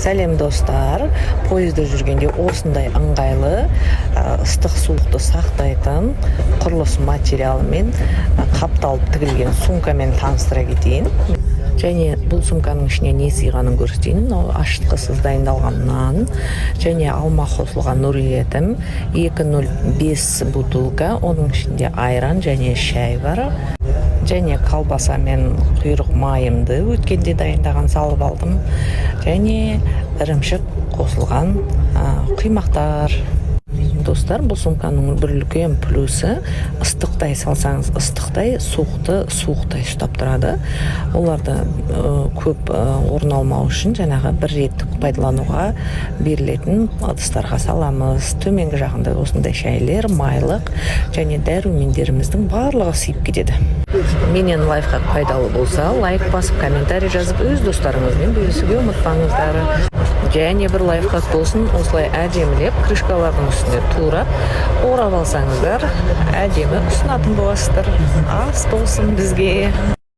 Сәлем, достар! Пойызда жүргенде осындай ыңғайлы, ыстық суықты сақтайтын құрылыс материалымен қапталып тігілген сумкамен таныстыра кетейін және бұл сумканың ішіне не сыйғанын көрсетейін. Мынау ашытқысыз дайындалған нан және алма қосылған Нұрилетім, 2,05 бутылка, оның ішінде айран және шай бар және колбаса мен құйрық майымды өткенде дайындаған салып алдым және ірімшік қосылған құймақтар. Достар, бұл сумканың бір үлкен плюсы: ыстықтай салсаңыз ыстықтай, суықты суықтай ұстап тұрады. Оларды көп орын алмау үшін жаңағы бір реттік пайдалануға берілетін ыдыстарға саламыз. Төменгі жағында осындай шайлер, майлық және дәрумендеріміздің барлығы сыйып кетеді. Менен лайфхак пайдалы болса, лайк басып, комментарий жазып, өз достарыңызбен бөлісуге ұмытпаңыздар. Және бір лайфхак болсын: осылай әдемілеп крышкалардың үстіне турап орап алсаңыздар, әдемі ұсынатын боласыздар. Ас болсын бізге!